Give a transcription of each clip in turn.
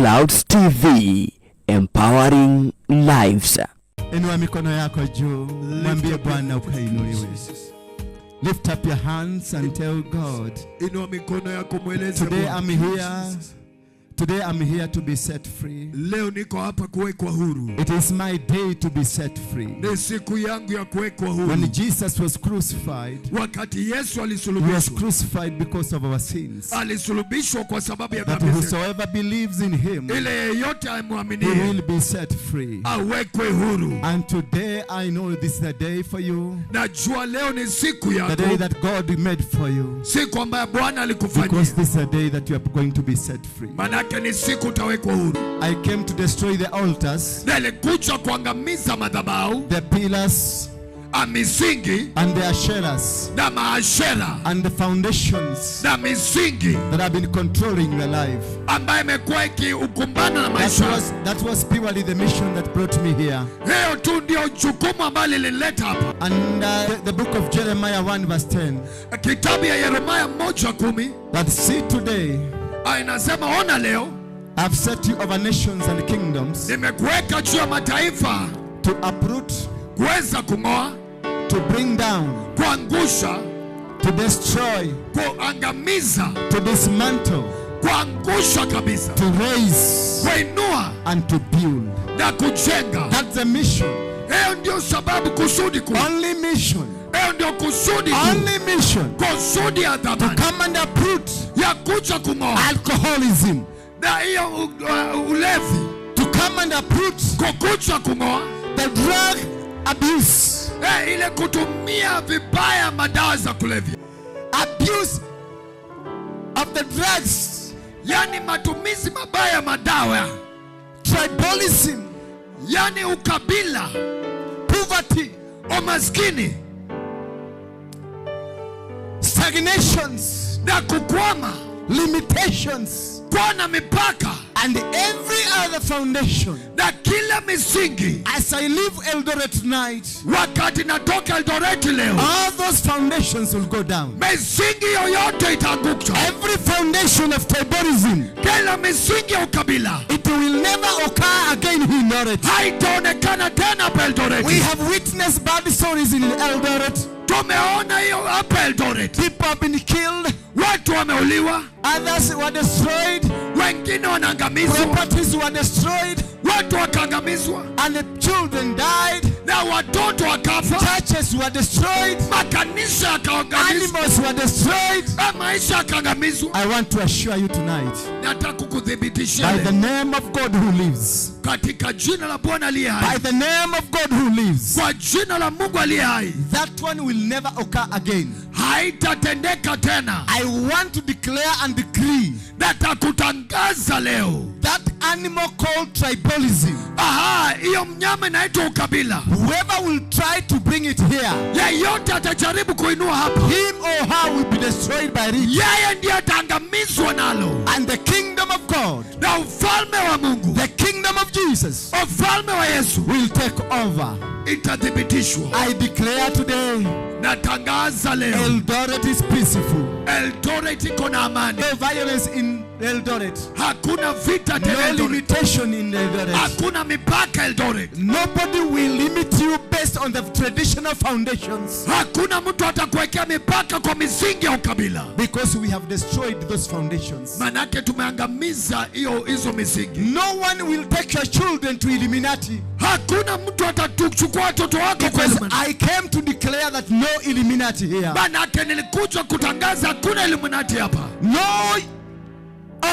Clouds TV, empowering lives. Inua mikono yako juu, mwambie Bwana ukainuliwe. Lift up your hands and tell God, Inua mikono yako mweleze today Bwana. I'm here. Today I'm here to be set free. Leo niko hapa kuwekwa huru. It is my day to be set free. Ni siku yangu ya kuwekwa huru. When Jesus was crucified, Wakati Yesu he was alisulubishwa, crucified because of our sins. alisulubishwa kwa sababu ya That dhambi zetu, whosoever believes in him, ile yeyote he amwaminie will be set free. awekwe huru. And today I know this is a day for you, Najua leo ni siku the yako, day that God made for you. siku ambayo Bwana Because alikufanyia, this is a day that you are going to be set free. manake ni siku utawekwa huru. I came to destroy the altars, Nilikuja kuangamiza madhabahu, the pillars, misingi and the asherahs, na maashera and the foundations na misingi that have been controlling your life. ambayo imekuwa ikiukumbana na That maisha. was purely the mission that brought me here. Hiyo tu ndio jukumu ambalo lilileta hapa. And the book of Jeremiah 1 verse 10, Kitabu ya Yeremia 1:10 that see today, inasema, ona leo I've set you over nations and kingdoms nimekuweka juu ya mataifa to uproot, kuweza kung'oa, to bring down, kuangusha, to destroy, kuangamiza, to dismantle, kuangusha kabisa, to raise, kuinua and to build. na kujenga. That's the mission. Hiyo ndio sababu, kusudi kuu. Only mission. Hiyo ndio kusudi kuu, Only mission. kusudi ya To dhamani come and uproot ya kuja kung'oa alcoholism, na hiyo ulevi, to come and uproot kukuja kung'oa the drug abuse, ile kutumia vibaya madawa za kulevya, abuse of the drugs, yani matumizi mabaya ya madawa, tribalism, yani ukabila, poverty, umaskini stagnations, na kukwama, limitations, kuwa na mipaka and every other foundation. na kila misingi. As I leave Eldoret tonight, Wakati natoka Eldoret leo, all those foundations will go down. misingi yoyote itaanguka. Every foundation of tribalism, Kila misingi ya ukabila it will never occur again in Eldoret. haitaonekana tena hapa Eldoret. We have witnessed bad stories in Eldoret. Tumeona hiyo hapa Eldoret, People have been killed, watu wameuliwa, others were destroyed, wengine wanaangamizwa, properties were destroyed, watu wakaangamizwa and the children died, na watoto wakafa, churches were destroyed, makanisa yakaangamizwa, animals were destroyed. na maisha yakaangamizwa. I want to assure you tonight, Nataka kukuthibitishia by the leo, name of God who lives, katika jina la Bwana aliye by hai, the name of God who lives, kwa jina la Mungu aliye hai, that one will never occur again. haitatendeka tena. I want to declare and decree Nataka kutangaza leo, that animal called tribalism, aha, hiyo mnyama inaitwa ukabila, whoever will try to bring it here, yeyote atajaribu kuinua hapa, him or her will be destroyed by it. yeye ndiye ataangamizwa nalo, And the kingdom of God, na ufalme wa Mungu, the kingdom of Jesus, ufalme wa Yesu will take over. itathibitishwa. I declare today, Natangaza leo, Eldoret is peaceful. Eldoret iko na amani, No violence in Eldoret. hakuna vita tena No Eldoret, limitation in Eldoret. hakuna mipaka Eldoret, Nobody will limit you based on the traditional foundations, hakuna mtu atakuwekea mipaka kwa misingi ya ukabila, because we have destroyed those foundations. manake tumeangamiza hiyo hizo misingi. No one will take your children to Illuminati. Hakuna mtu atatuchukua watoto wako kwa Because Illuminati. I came to declare that no Illuminati here. Manake nilikuja kutangaza hakuna Illuminati hapa, No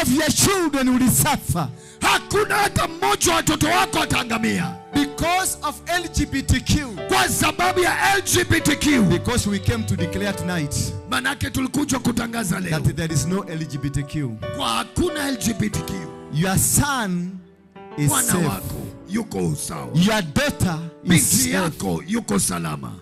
of your children will suffer hakuna hata mmoja wa watoto wako ataangamia because of LGBTQ. kwa sababu ya LGBTQ. Because we came to declare tonight Manake tulikuja kutangaza leo that there is no LGBTQ. kwa hakuna LGBTQ. Your son is Mwana safe. wako yuko sawa, Your daughter is binti safe. yako yuko salama.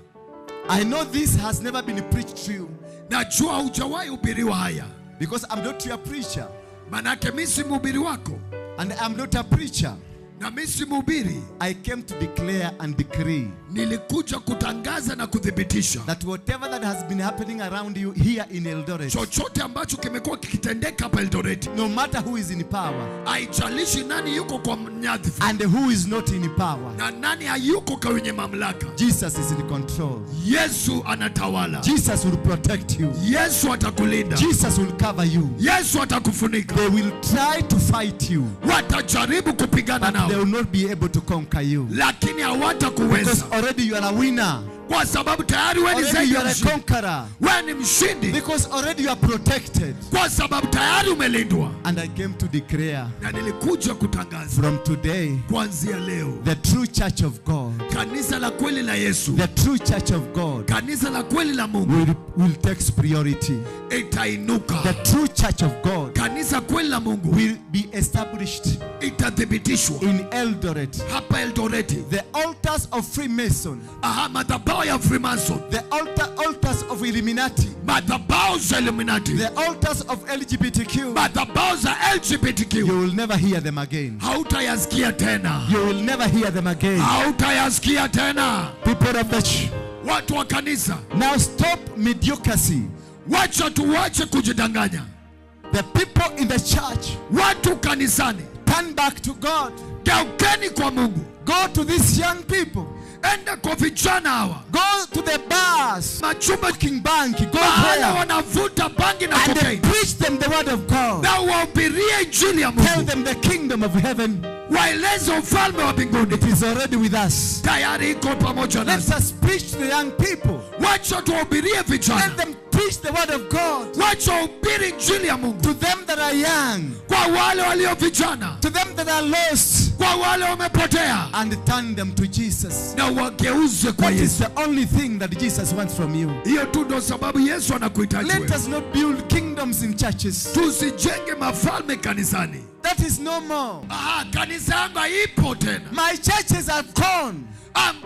I know this has never been preached to you Najua hujawahi hubiriwa haya, because I'm not your preacher manake mimi si mhubiri wako and I'm not a preacher. Na mimi si mhubiri. I came to declare and decree. Nilikuja kutangaza na kuthibitisha. That whatever that has been happening around you here in Eldoret. Chochote ambacho kimekuwa kikitendeka hapa Eldoret. No matter who is in power. Haijalishi nani yuko kwa nyadhifa. And who is not in power. Na nani hayuko kwenye mamlaka. Jesus is in control. Yesu anatawala. Jesus will protect you. Yesu atakulinda. Jesus will cover you. Yesu atakufunika. They will try to fight you. Watajaribu kupigana nao. They will not be able to conquer you. Lakini hawatakuweza. Because already you are a winner. Kwa sababu tayari wewe ni Already you are a conqueror. Wewe ni mshindi. Because already you are protected. Kwa sababu tayari umelindwa. And I came to declare. Na nilikuja kutangaza. From today. Kuanzia leo. The true church of God. Kanisa la kweli la Yesu. The true church of God. Kanisa la kweli la Mungu. Will take priority. Itainuka. The true church of God. Kanisa kweli la Mungu. Will be established. Itathibitishwa. In Eldoret. Hapa Eldoret. The altars of Freemason. Aha, madhabahu ya Freemason. The altars of Illuminati. Madhabahu za Illuminati. The altars of LGBTQ. Madhabahu za LGBTQ. You will never hear them again. Hautayasikia tena. You will never hear them again. Hautayasikia tena. People of the church. Watu wa kanisa. Now stop mediocrity. Wacha tuache kujidanganya. The people in the church. Watu kanisani. Turn back to God. Geukeni kwa Mungu. Go to these young people. Enda kwa vijana hawa. Go to the bars. Machumba bank. Go there. Wanavuta bangi na and cocaine. Preach them the word of God. Na wahubirie injili ya Mungu. Tell them the kingdom of heaven. Waeleze ufalme wa mbinguni. It is already with us. Tayari iko pamoja nasi. Let us preach to the young people. Wacha tuwahubirie vijana. Let them preach the word of God. Wacha wahubiri injili ya Mungu. To them that are young. Kwa wale walio vijana. To them that are lost. Kwa wale wamepotea. And turn them to Jesus. Na wageuze kwa That Yesu. is the only thing that Jesus wants from you. Hiyo tu ndo sababu Yesu anakuhitaji Let wewe. us not build kingdoms in churches. Tusijenge mafalme kanisani. That is no more. Ah, kanisa yangu haipo tena. My churches are gone.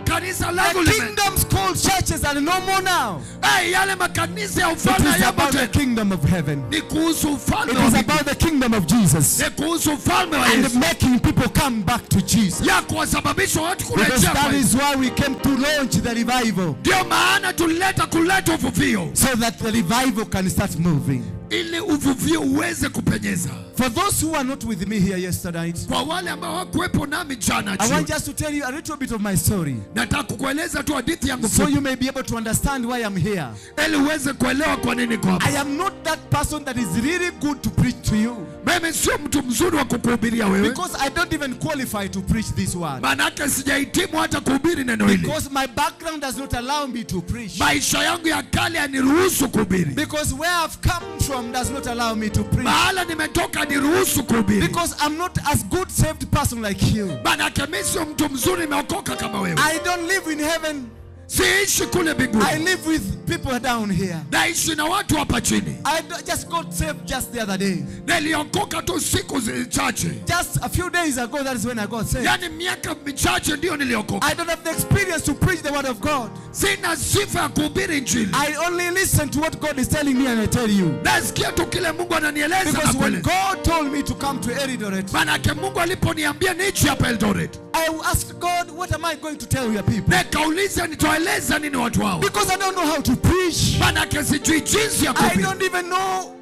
Kanisa langu The lime. kingdoms called churches are no more now. Hey, yale makanisa ya It ufalme is hayapo about the tena. kingdom of heaven. Ni kuhusu ufalme It wa is mbinguni. about the kingdom of Jesus. Ni kuhusu ufalme wa And Yesu. making people come back to Jesus. Ya kuwasababisha watu Because kurejea kwa that Yesu. is why we came to launch the revival. Ndio maana tulileta kuleta uvuvio. So that the revival can start moving. Ili uvuvio uweze kupenyeza. For those who are not with me here yesterday, Kwa wale ambao hawakuwepo nami jana I want jioni. just to tell you a little bit of my story. Nataka kukueleza tu hadithi yangu So fupi. you may be able to understand why I'm here. Ili uweze kuelewa kwa nini niko hapa. I am not that person that is really good to preach to you. Mimi sio mtu mzuri wa kukuhubiria wewe. Because I don't even qualify to preach this word. Manake sijahitimu hata kuhubiri neno hili. Because my background does not allow me to preach. Maisha yangu ya kale yaniruhusu kuhubiri. Because where I've come from does not allow me to preach. Mahala nimetoka niruhusu kuhubiri. Because I'm not as good saved person like you. Manake mimi sio mtu mzuri nimeokoka kama wewe. I don't live in heaven. Siishi kule mbinguni. I live with people down here. Naishi na watu hapa chini. I just got saved just the other day. Niliokoka tu siku chache. Just a few days ago, that is when I got saved. Yani miaka michache ndio niliokoka. I don't have the experience to preach the word of God. Sina sifa ya kuhubiri injili. I only listen to what God is telling me and I tell you. Nasikia tu kile Mungu ananieleza na Because when kueleza. God told me to come to Eldoret, Manake Mungu aliponiambia niishi hapa Eldoret, I asked God, what am I going to tell your people? Nikauliza nitaeleza nini watu hao? Because I don't know how to preach. Manake sijui jinsi ya I kuhubiri. don't even know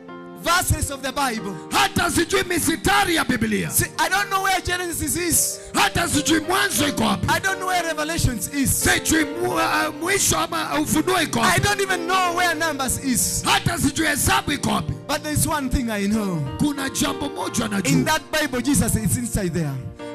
verses of the Bible. Hata sijui misitari ya Biblia. See, I don't know where Genesis is. Hata sijui mwanzo iko wapi. I don't know where Revelations is. Sijui mwisho ama ufunuo iko I wapi. don't even know where Numbers is. Hata sijui hesabu iko wapi. But there is one thing I know. Kuna jambo moja najua. In that Bible, Jesus is inside there.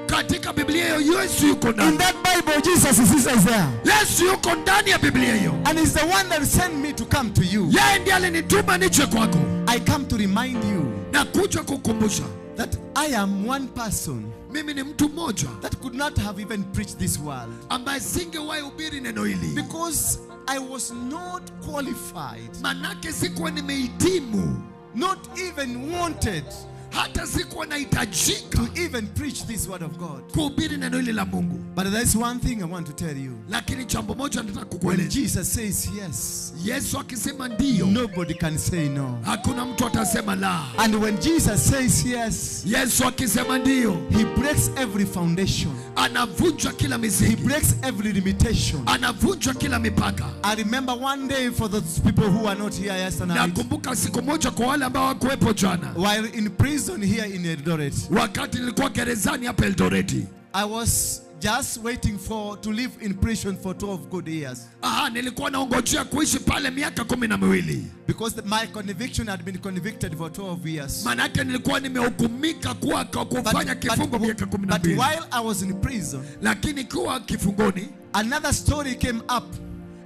Katika Biblia hiyo Yesu yuko In ndani. that Bible, Jesus is inside there. Yesu yuko ndani ya Biblia hiyo. And he's the one that sent me to come to you. Yeye ndiye alinituma nije kwako. I come to remind you Na kuja kukumbusha that I am one person mimi ni mtu mmoja that could not have even preached this word. ambaye singewahi hubiri neno hili. Because I was not qualified. Manake sikuwa nimehitimu. Not even wanted. Hata sikuwa nahitajika to even preach this word of God. Kuhubiri neno hili la Mungu. But there is one thing I want to tell you. Lakini jambo moja nataka When kukueleza. Jesus says yes, Yesu akisema ndiyo, nobody can say no. hakuna mtu atasema la. And when Jesus says yes, Yesu akisema ndiyo, he breaks every foundation. Anavunja kila He misingi, breaks every limitation. Anavunja kila mipaka. I remember one day, for those people who are not here yesterday night, Nakumbuka siku moja kwa wale ambao hawakuwepo jana, while in prison here in Eldoret, wakati nilikuwa gerezani hapa Eldoreti. I was just waiting for to live in prison for 12 good years. Aha, nilikuwa naongojea kuishi pale miaka 12. Because my conviction had been convicted for 12 years. Manake nilikuwa nimehukumika kuwa kwa kufanya kifungo miaka kumi na But mbili. while I was in prison, Lakini kuwa kifungoni, another story came up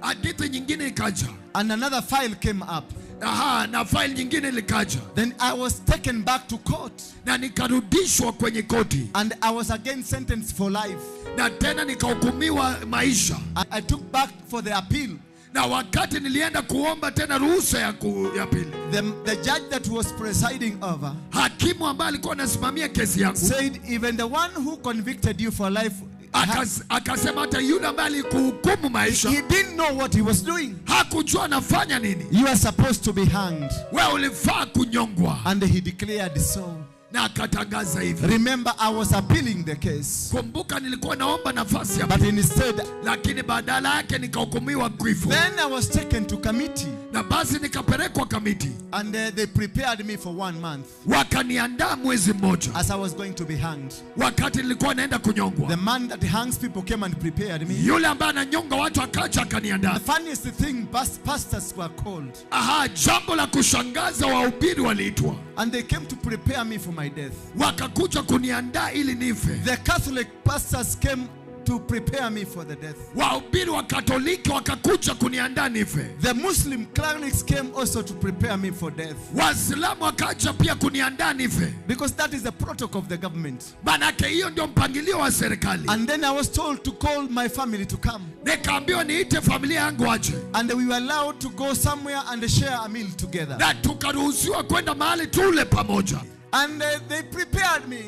hadithi nyingine ikaja. And another file came up. Aha, na file nyingine likaja. Then I was taken back to court Na nikarudishwa kwenye koti. And I was again sentenced for life. Na tena nikahukumiwa maisha. I took back for the appeal. Na wakati nilienda kuomba tena ruhusa ya pili, The judge that was presiding over hakimu ambaye alikuwa anasimamia kesi yangu said, even the one who convicted you for life, akasema hata yule ambaye alikuhukumu maisha he didn't know what he was doing. Hakujua anafanya nini. You are supposed to be hanged. Wewe ulifaa kunyongwa. And he declared so. Na akatangaza hivi. Remember, I was appealing the case. Kumbuka nilikuwa naomba nafasi ya But instead, lakini badala yake nikahukumiwa kifo. Then I was taken to committee. Na basi nikapelekwa kamiti. And they prepared me for 1 month. Wakaniandaa mwezi mmoja. As I was going to be hanged. Wakati nilikuwa naenda kunyongwa. The man that hangs people came and prepared me. Yule ambaye ananyonga watu akaja akaniandaa. The funniest thing, pastors were called. Aha, jambo la kushangaza wahubiri waliitwa. And they came to prepare me for my death. Wakakuja kuniandaa ili nife. The Catholic pastors came to prepare me for the death. Wahubiri wa Katoliki wakakuja kuniandaa nife. The Muslim clerics came also to prepare me for death. Waislamu wakaja pia kuniandaa nife. Because that is the protocol of the government. Manake hiyo ndio mpangilio wa serikali. And then I was told to call my family to come. Nikaambiwa niite familia yangu waje. And we were allowed to go somewhere and share a meal together. Na tukaruhusiwa kwenda mahali tule pamoja. And they prepared me.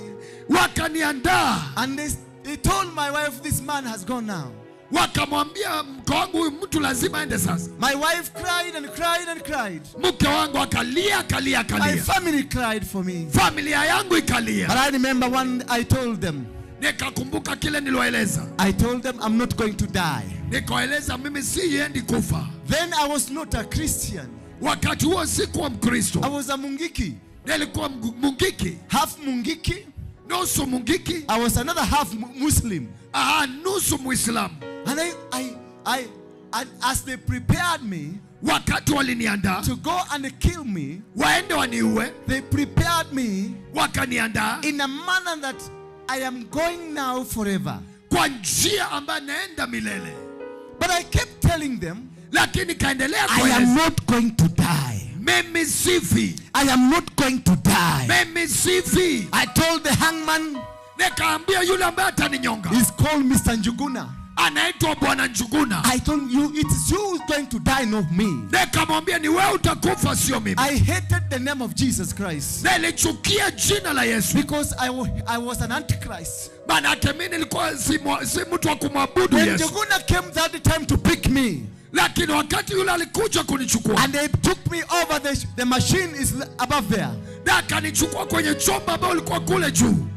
Wakaniandaa. And they told my wife, this man has gone now. Wakamwambia mke wangu huyu mtu lazima aende sasa. My wife cried and cried and cried. Mke wangu akalia, akalia, akalia. My family cried for me. Familia yangu ikalia. But I remember one I told them. Nikakumbuka kile niliwaeleza. I told them I'm not going to die. Nikawaeleza mimi siendi kufa. Then I was not a Christian. Wakati huo sikuwa Mkristo. I was a Mungiki. Nilikuwa Mungiki. Half Mungiki. Nusu Mungiki. I was another half Muslim. Aha, nusu Muislamu. And and as they prepared me wakati waliniandaa to go and kill me, waende waniue, they prepared me wakaniandaa in a manner that I am going now forever. Kwa njia ambayo naenda milele. But I kept telling them, lakini kaendelea I am kueleza, not going to die. Mimi sifi. I am not going to die. Mimi sifi. I told the hangman, nikaambia yule ambaye ataninyonga, he's called Mr. Njuguna. Anaitwa Bwana Njuguna. I told you, it is you who's going to die, not me. Nikamwambia ni wewe utakufa, sio mimi. I hated the name of Jesus Christ. Nilichukia jina la Yesu. Because I was an antichrist. Maana mimi nilikuwa si mtu wa kumwabudu When Yesu. Njuguna came that time to pick me. Lakini wakati yule alikuja kunichukua. And they took me over, the machine is above there. Na akanichukua kwenye chombo ambao ulikuwa kule juu.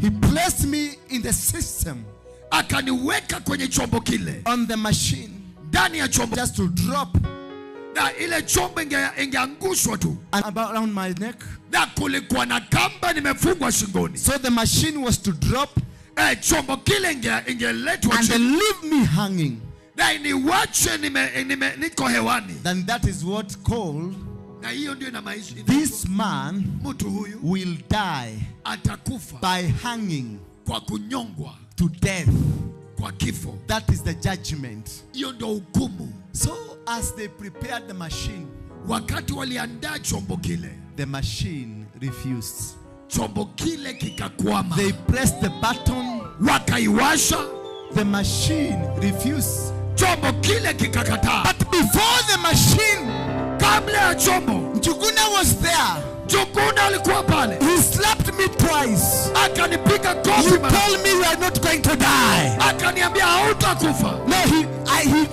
He placed me in the system. Akaniweka kwenye chombo kile. On the machine. Ndani ya chombo. Just to drop. Na ile chombo ingeangushwa tu. And about around my neck. Na kulikuwa na kamba nimefungwa shingoni. So the machine was to drop. Chombo kile ingeletwa And they chini. leave me hanging. Na niwache niko hewani. Then that is what called Na hiyo ndio ina maisha. This man mtu huyu will die atakufa by hanging kwa kunyongwa to death. Kwa kifo. That is the judgment. Hiyo ndio hukumu. So as they prepared the machine, wakati waliandaa chombo kile, the machine refused. Chombo kile kikakwama. They pressed the button. Wakaiwasha. The machine refused. Chombo kile kikakataa. But before the machine, kabla ya chombo, Njuguna was there. Njuguna alikuwa pale, He slapped me twice. Akanipiga kofi He mara, told me, "You are not going to die." Akaniambia hautakufa. No, he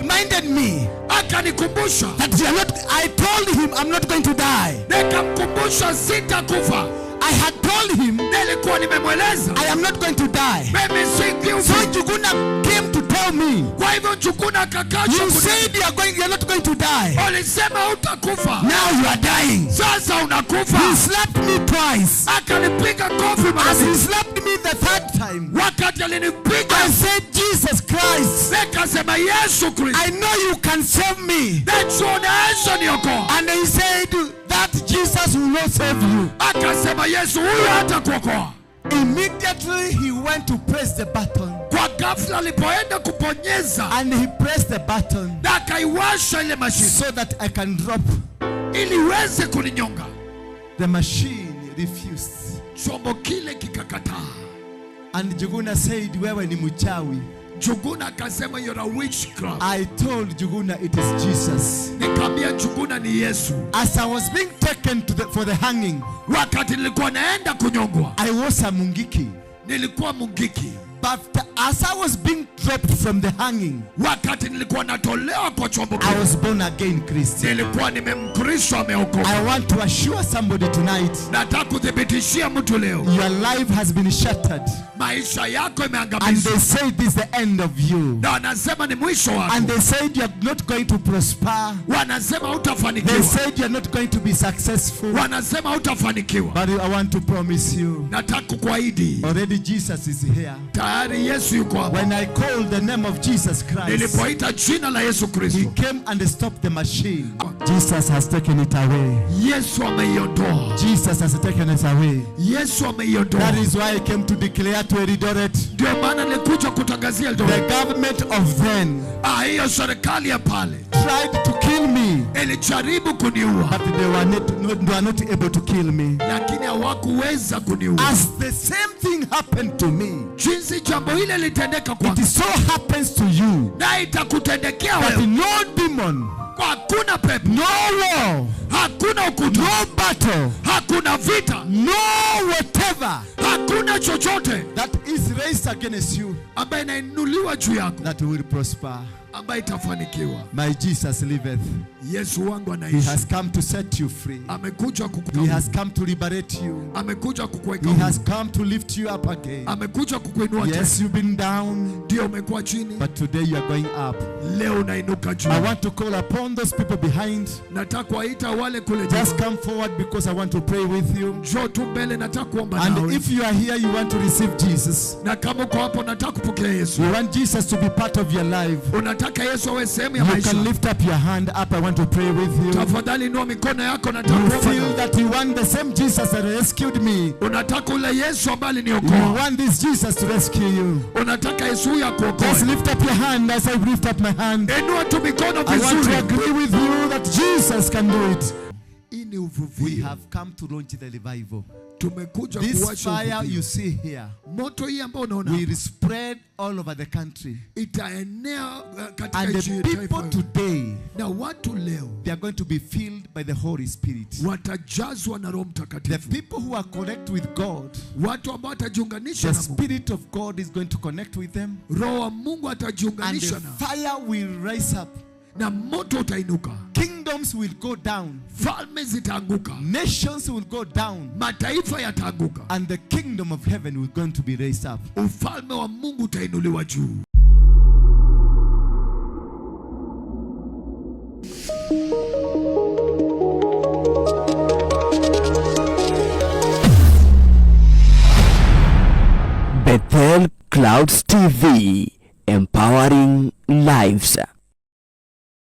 reminded me Akanikumbusha, that you are not. I told him I'm not going to die. Nikamkumbusha sitakufa. I had told him Nilikuwa nimemweleza I am not going to die. Mimi sikufi. So Njuguna came to tell me, Kwa hivyo Njuguna akakaja "You kuniambia, said you are not going to die. Ulisema hutakufa, Now you are dying." Sasa unakufa. He slapped me twice. Akanipiga kofi mara As he mbili. slapped me the third time, Wakati alinipiga, I said, "Jesus Christ, nikasema Yesu Kristo, I know you can save me." najua unaweza niokoa. And he said that Jesus will not save you. Akasema Yesu huyu hatakuokoa. Immediately he went to press the button. Kwa ghafla alipoenda kubonyeza, And he pressed the button na akaiwasha ile mashine so that I can drop. Ili iweze kuninyonga. The machine refused. Chombo kile kikakataa. And Njuguna said, "Wewe ni mchawi." Njuguna akasema you're a witchcraft. I told Njuguna it is Jesus. Nikamwambia Njuguna ni Yesu. As I was being taken for the hanging, Wakati nilikuwa naenda kunyongwa, I was a mungiki. Nilikuwa mungiki. But as I was being dropped from the hanging, Wakati nilikuwa natolewa kwa chombo I kile, was born again Christian. Nilikuwa nimemkristo ameokoka. I want to assure somebody tonight, Nataka kuthibitishia mtu leo, your life has been shattered. Maisha yako And imeangamizwa. they say this is the end of you. Na wanasema ni mwisho wako. And they said you are not going to prosper. Wanasema They hutafanikiwa. said you are not going to be successful. Wanasema hutafanikiwa. But I want to promise you, Nataka kukuahidi, already Jesus is here. Tayari Yesu yuko hapa. When I called the name of Jesus Christ, Nilipoita jina la Yesu he Kristo, came and stopped the machine. Jesus has taken it away. Yesu ameiondoa. Jesus has taken it away. Yesu ameiondoa. That is why I came to declare to Eldoret, Ndio maana nilikuja kutangazia Eldoret. the government of then Hiyo serikali ya pale tried to kill me, ilijaribu kuniua, but they were not able to kill me. Lakini hawakuweza kuniua. As the same thing happened to me, Jinsi jambo hili litendeka kwangu, it so happens to you na itakutendekea that wewe. no demon, Hakuna pepo, no war, hakuna ukuta, no battle, hakuna vita, no whatever hakuna chochote that is raised against you ambaye inainuliwa juu yako that will prosper. ambaye itafanikiwa. My Jesus liveth. Yesu wangu He anaishi. has come to set you free. Amekuja He kukutoa. has come to liberate you. Amekuja kukuweka He huru. has come to lift you up again. Amekuja kukuinua tena. Yes, you've been down, Ndio umekuwa chini, but today you are going up. Leo unainuka juu. I want to call upon those people behind. Nataka kuwaita wale kule juu. Just come forward because I want to pray with you. Njoo tu mbele, nataka kuomba And nawe. if you are here, you want to receive Jesus. Na kama uko hapo, nataka kupokea Yesu. You want Jesus to be part of your life. Unataka Yesu awe sehemu ya You maisha. can lift up your hand up. I want to pray with you. Tafadhali inua mikono yako, nataka You kuomba feel nawe. that you want the same Jesus that rescued me. Unataka ule Yesu ambaye You aliniokoa. want this Jesus to rescue you. Unataka Yesu huyu akuokoe. Just lift up your hand as I lift up my hand. Inua tu mikono I want to vizuri. agree with you that Jesus can do it. Hii ni We uvuvio. have come to launch the revival. Tumekuja This kuwasha fire uvuvio. you see here Moto hii ambao unaona will spread all over the country. Itaenea katika And nchi the taifa people yote. today, Na watu leo they are going to be filled by the Holy Spirit. watajazwa na Roho The Mtakatifu. people who are connect with God, Watu ambao watajiunganisha the na Mungu, Spirit of God is going to connect with them, Roho wa Mungu and the atajiunganisha nao, fire will rise up. Na moto utainuka. Kingdoms will go down, Falme zitaanguka, nations will go down, mataifa yataanguka, and the kingdom of heaven will going to be raised up. Ufalme wa Mungu utainuliwa juu. Bethel Clouds TV, empowering lives.